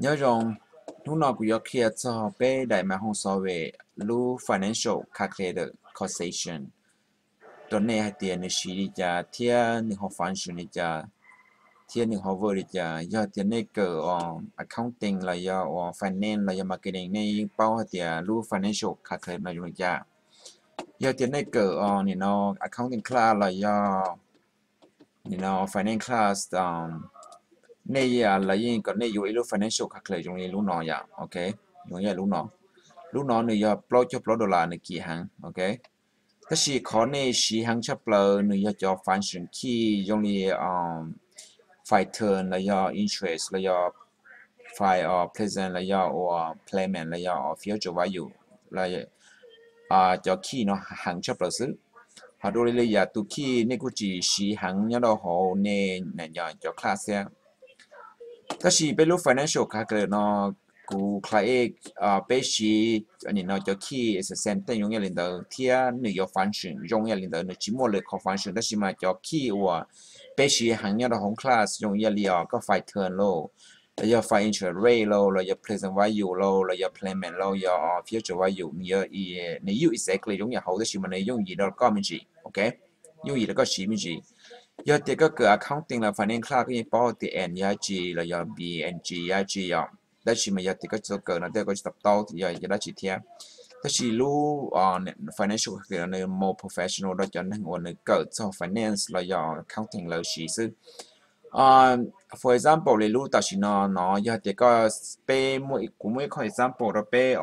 Nyob zoo, hnub no kuv yuav qhia txog peb daim maj hooj xov ve lub financial calculator conversation rau nej hais tias nws siv li cas thiab nws ho function li cas thiab nws ho work li cas. Yog tias nej kawm accounting los yog uas finance los yog marketing, nej yeej paub hais tias lub financial calculator no zoo li cas. Yog tias nej kawm nim no accounting class los yog nim no finance class, nej los yeej kom nej yuav ib lub financial calculator zoo li lub no yom. Ok, zoo li lub no. Lub no nws yog plaub caug plaub dollar, nws kim heev. Ok, tab sis qhov nej siv heev tshaj plaws nws yog cov function key zoo li fai term los yog interest los yog fai present los yog uas payment los yog future value, cov key no heev tshaj plaws xwb. Ho dua li yam tus key nej kuj tsis siv heev nyob rau hauv nej cov class thiab. Tab sis peb lub financial calculator no kuv qhia peb siv nim no cov key the same thing zoo ib yam li ntawd thiab nws yuav function zoo ib yam li ntawd, nws tsis muaj lwm qhov function, tab sis mas cov key uas peb siv heev nyob rau hauv class zoo ib yam li os koj fai term lauj, los yog fai interest rate lauj, los yog present value lauj, los yog payment lauj, yog future value, nws yog, nws yooj exactly zoo yam hauv tab sis mas nws yooj yim rau koj me ntsis. Ok, yooj yim rau koj siv me ntsis. Yog tias koj kawm accounting los finance class koj yeej paub tias N yog dab tsi los yog B N G yog dab tsi yom. Tab sis mas yog tias koj tsis tau kawm no tej koj tsis tau paub yog dab tsi thiab. Tab sis lub financial calculator nws more professional rau cov neeg uas nws kawm txog finance los yog accounting lawv siv xwb. For example li lub tam sim no no yog tias koj, peb, kuv muaj ib qho example rau peb,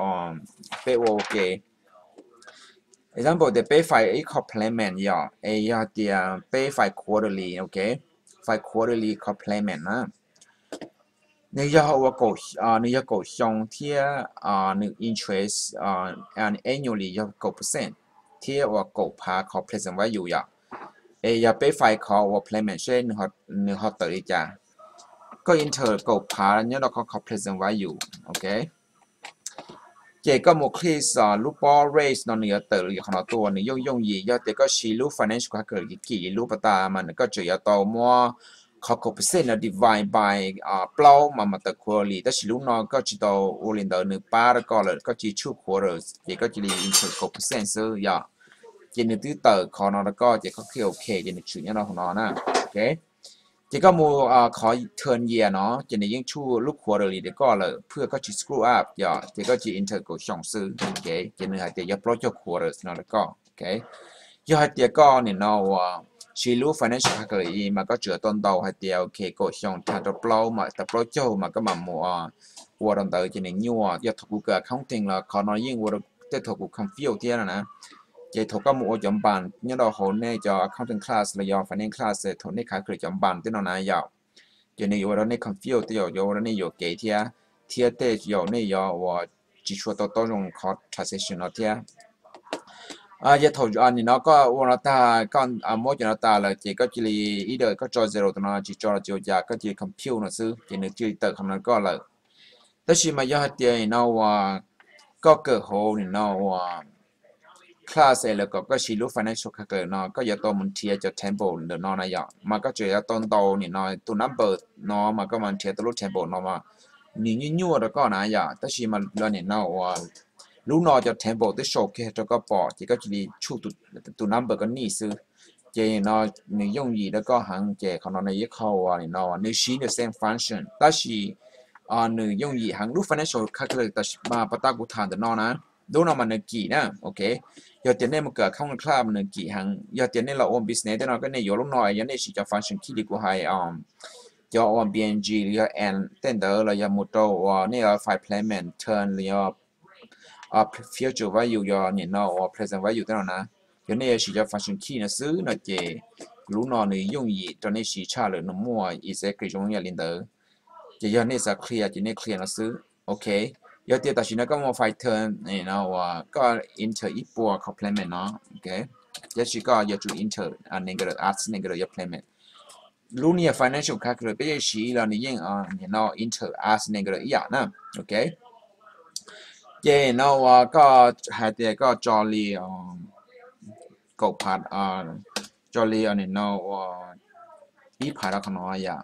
peb ua ua ke. Example tias peb fai ib qho payment yom, es yog tias peb fai quarterly, ok, fai quarterly qho payment na, nws yog ua, nws yog kaum xyoo thiab nws interest annually yog kaum percent thiab ua kaum phav qhov present value yom. Es yog peb fai qhov ua payment seb nws ho tawm li cas. Koj enter kaum phav nyob rau qhov, qhov present value, ok. Ces koj mus click lub pob raise no nws yuav tawm li qhov no tuaj, nws yooj yooj yim. Yog tias koj siv lub financial calculator kim li lub pas tas mas koj tseem yuav tau muab qhov kaum percent no divide by plaub mas mas tawm quarterly, tab sis lub no koj tsis tau ua li ntawd, nws pab rau koj lawm, koj cia li tshuj quarters ces koj cia li enter kaum percent xwb yom. Ces nws twb tawm qhov no rau koj ces koj click ok ces nws tshwm nyob rau hauv no na. Ok, ces koj mus qhov term year no ces nws yeej tshuj lub quarterly rau koj lawm, phwj koj tsis screw up yom, ces koj cia li enter kaum xyoo xwb. Ok, ces nws hais tias yog plaub caug quarters no rau koj. Ok, yog hais tias koj nim no uas siv lub financial calculator mas koj tseem tau ntaus hais tias ok kaum xyoo tag rau plaub mas tau plaub caug mas koj mam mus ua rau ntawd ces nws nyuaj. Yog thaum kuv kawm accounting los qhov no yeej ua rau, tej thaum kuv confuse thiab no na. Ces thaum koj mus ua cov npas nyob rau hauv nej cov accounting class los yog finance class, thaum nej calculate cov npas tej no na yom, ces nws yuav ua rau nej confuse, tej zaum yuav ua rau nej yuam kev thiab, thiab tej zaum nej yuav uas tsis tshua tau taub zoo qhov transaction no thiab. Yog thaum nim no koj ua no tag, koj muab cov no tas lawm ces koj cia li, either koj tso zero tam no, tsis tso los tsis ua cas, koj cia li compute no xwb ces nws cia li tawm qhov no rau koj lawm. Tab sis mas yog hais tias nim no uas koj kawm hauv nim no uas class es lawv kom koj siv lub financial calculator no, koj yuav tau mus nrhiav cov table ntawm no na yom, mas koj tseem yuav tau ntaus nim no tus number no mas koj mam nrhiav tau lub table no mas nws nyuaj nyuaj rau koj na yom. Tab sis mas los nim no uas lub no cov table twb sau kiag rau koj pom ces koj cia li tshuj tus number koj nij xwb. Ces no nws yooj yim rau koj heev, ces qhov no nws ib qho uas nim no nws siv the same function tab sis nws yooj yim heev. Lub financial calculator pas tas kuv tham ntawm no na, lub no mas nws kim na. Ok, yog tias nej mus kawm accounting class mas nws kim heev. Yog tias nej los ua business tej no koj, nej yuav lub no, yog nej siv cov function key li kuv hais, cov uas B N G los yog and tej ntawd los yog mus rau uas nej yuav file payment, term los yog future value, yog nim no uas present value tej no na, yog nej yuav siv cov function key no xwb no ces lub no nws yooj yim rau nej siv tshaj lawm, nws muaj exactly zoo yam li ntawd. Ces yog nej xav clear ces nej clear no xwb. Ok, yog tias tam sim no koj muaj file term no uas koj enter ib puas qhov payment no, ok, tab sis koj yuav tsum enter negative as negative yog payment. Lub no yog financial calculator peb yeej siv los nws yeej nim no enter as negative ib yam na. Ok, ces no uas koj hais tias koj tso li kaum phav, tso li nim no uas ib phav rau qhov no yom.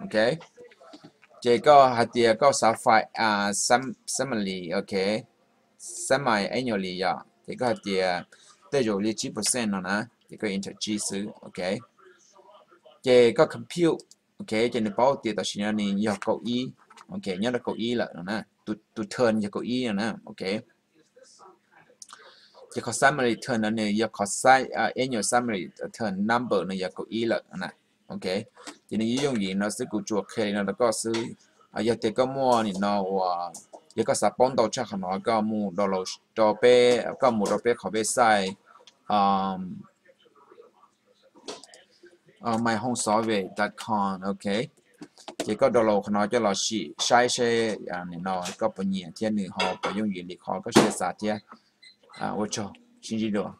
Ok, Ces koj hais tias koj xav file summary, ok, semi annually yom, ces koj hais tias tej zaum li tsib percent no na, ces koj enter tsib xwb, ok. Ces koj compute, ok, ces nws paub tias tam sim no nws yog kaum ib, ok, nyob rau kaum ib lawm no na, tus term yog kaum ib no na, ok. Ces qhov summary term no nws yog qhov annual summary term number nws yog kaum ib lawm no na, ok. Ces nws yuav yooj yim no xwb, kuv tsuas qhia li no rau koj xwb. Yog tias koj muaj nim no uas, yog koj xav paub ntau tshaj qhov no, koj mus download rau peb, koj mus rau peb qhov website my home survey dot com, ok. Ces koj download qhov no coj los sim saib seb nim no koj puas nyiam thiab nws ho puas yooj yim li qhov koj siab xav thiab. Ua tsaug, sib ntsib dua.